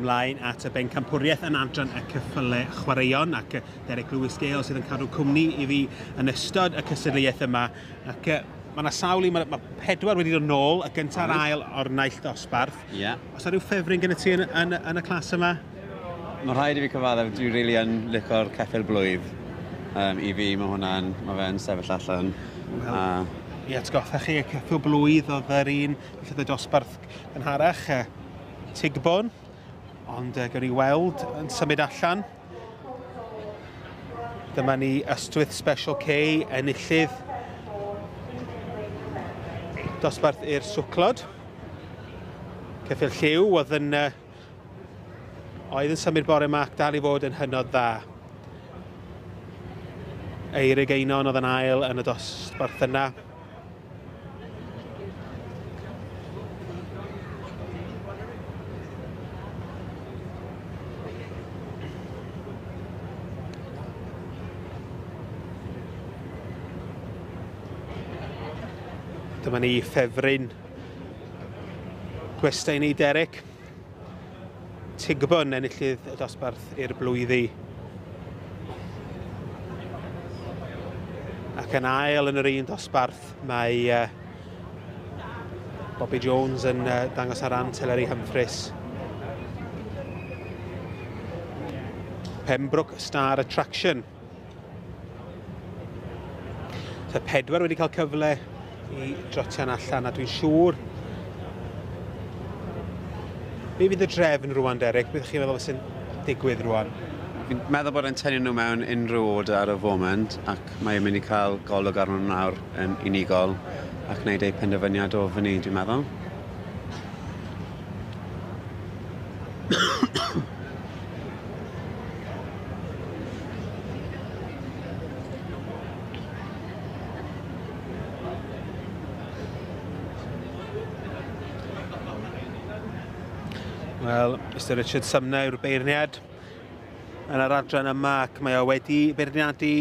ymlaen at y bencampwriaeth yn adran y ceffylau chwaraeon, ac Derek Lewis Gale sydd yn cadw cwmni i fi yn ystod y cystadleuaeth yma. Ac mae yna sawl un, mae pedwar wedi dod nôl, y gyntaf a'r ail o'r naill dosbarth. Yeah. Oes 'na rhyw ffefryn gyda ti yn y clas yma? Mae rhaid i fi cyfaddef, dwi rili yn lico'r ceffyl blwydd. I fi, mae hwnna'n, mae fe'n sefyll allan. Wel, i atgoffa chi, y ceffyl blwydd oedd yr un lle y dosbarth gynharach, Tigbon, ond gawn ni weld yn symud allan. Dyma ni Ystwyth Special K, enillydd dosbarth i'r swclod. Ceffyl lliw oedd yn symud bore yma ac dal i fod yn hynod dda. Eirig Einon oedd yn ail yn y dosbarth yna. Dyma ni ffefryn gwestai ni, Derek. Tigbon enillydd y dosbarth i'r blwyddi. Ac yn ail yn yr un dosbarth mae Bobby Jones yn dangos ar ran Teleri Humphreys. Pembroke Star Attraction. So pedwar wedi cael cyfle i drotian allan, a dwi'n siŵr be fydd y drefn rwan, Derek? Beth chi'n meddwl sy'n digwydd rwan? Fi'n meddwl bod e'n tynnu nhw mewn unrhyw order ar y foment, ac mae'n mynd i cael golwg arnyn nhw nawr yn unigol ac wneud eu penderfyniad o fyny, dwi'n meddwl. Wel, Mr Richard Sumner yw'r beirniad yn yr adran yma, ac mae o wedi beirniadu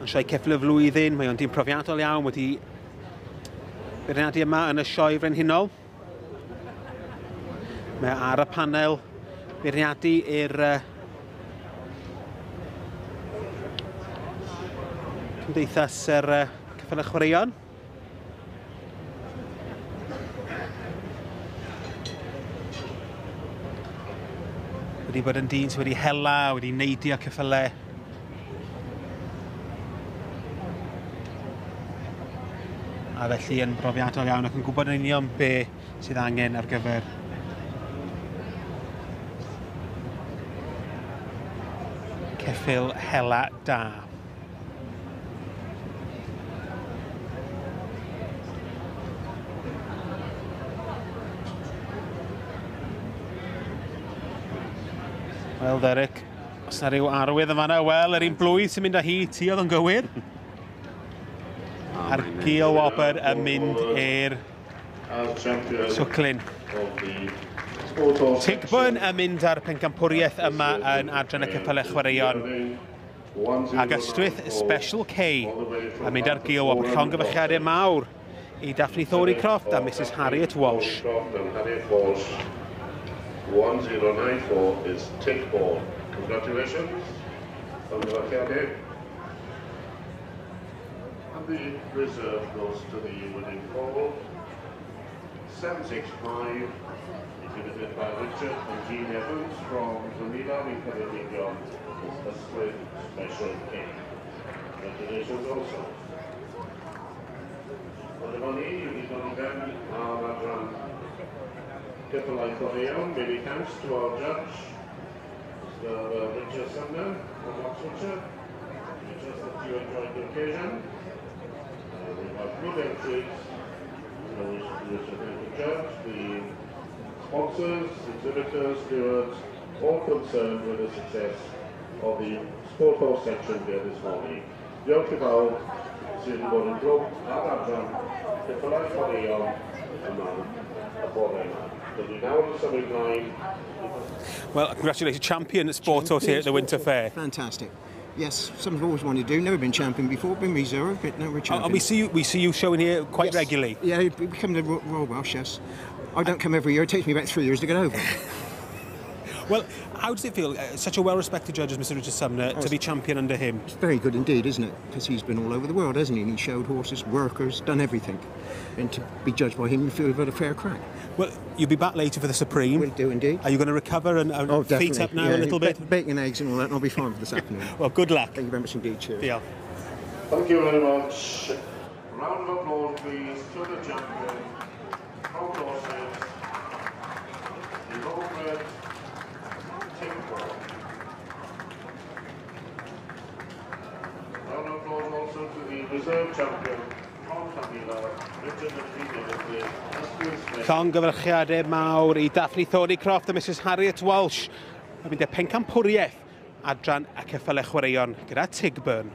yn sioe ceffyl y flwyddyn. Mae o'n dyn profiadol iawn, wedi beirniadu yma yn y sioe frenhinol. Mae ar y panel beirniadu i'r Cymdeithas yr Ceffylau Chwaraeon. Wedi bod yn dyn sydd wedi hela, wedi neidio ceffylau. A felly yn brofiadol iawn ac yn gwybod yn union be sydd angen ar gyfer ceffyl hela da. Wel, Derek, os na rhyw arwydd yn fan'na, wel, yr un blwydd sy'n mynd â hi, ti oedd yn gywir. A'r gil wobr yn mynd i'r swclyn. Tigbon yn mynd ar pencampwriaeth yma yn adran y ceffylau chwaraeon. Ac Ystwyth Special K yn mynd ar gil wobr. Llongyfarchiadau mawr i Daphne Thornycroft a Mrs Harriet Walsh. 1094 is Tickborn. Congratulations. And the reserve goes to the winning call. 765, exhibited by Richard and Jean Evans from Llanilar in Ceredigion, is Ystwyth Special K. Congratulations also. Ond efo ni, wedi dod i ben ar adran ceffylau chwaraeon. Many thanks to our judge, Mr Richard Sumner from Oxfordshire. We trust that you enjoyed the occasion. We've had good entries. So we wish to thank the judge, the sponsors, exhibitors, stewards, all concerned with the success of the sport horse section here this morning. Diolch i bawb sydd wedi bod yn glwm ar adran ceffylau chwaraeon yma y bore yma. Well, congratulations, champion sport horse here at the Winter Fair. Fantastic. Yes, something I've always wanted to do. Never been champion before, been reserve, but now we're champion. And we see you showing here quite regularly. Yeah, we come to Royal Welsh, yes. I don't come every year. It takes me about 3 years to get over. Well, how does it feel, such a well-respected judge as Mr Richard Sumner, to be champion under him? It's very good indeed, isn't it? Because he's been all over the world, hasn't he? And he showed horses, workers, done everything. And to be judged by him, you feel you've had a fair crack. Well, you'll be back later for the Supreme. Will do indeed. Are you going to recover and Oh, feet definitely. up now Yeah, a little bit? Bacon and eggs and all that, and I'll be fine for this afternoon. Well, good luck. Thank you very much indeed. Cheers. Diolch. Thank you very much. Round of applause, please, to the champion from Dorset, the homebred Timber. Round of applause also to the reserve champion from Llandilo, Richard and Rita Limited, Esther Smith. Llongyfarchiadau mawr i Daphne Thornycroft a Mrs Harriet Walsh. Yn mynd â pencampwriaeth adran y ceffylau chwaraeon gyda Tigburn.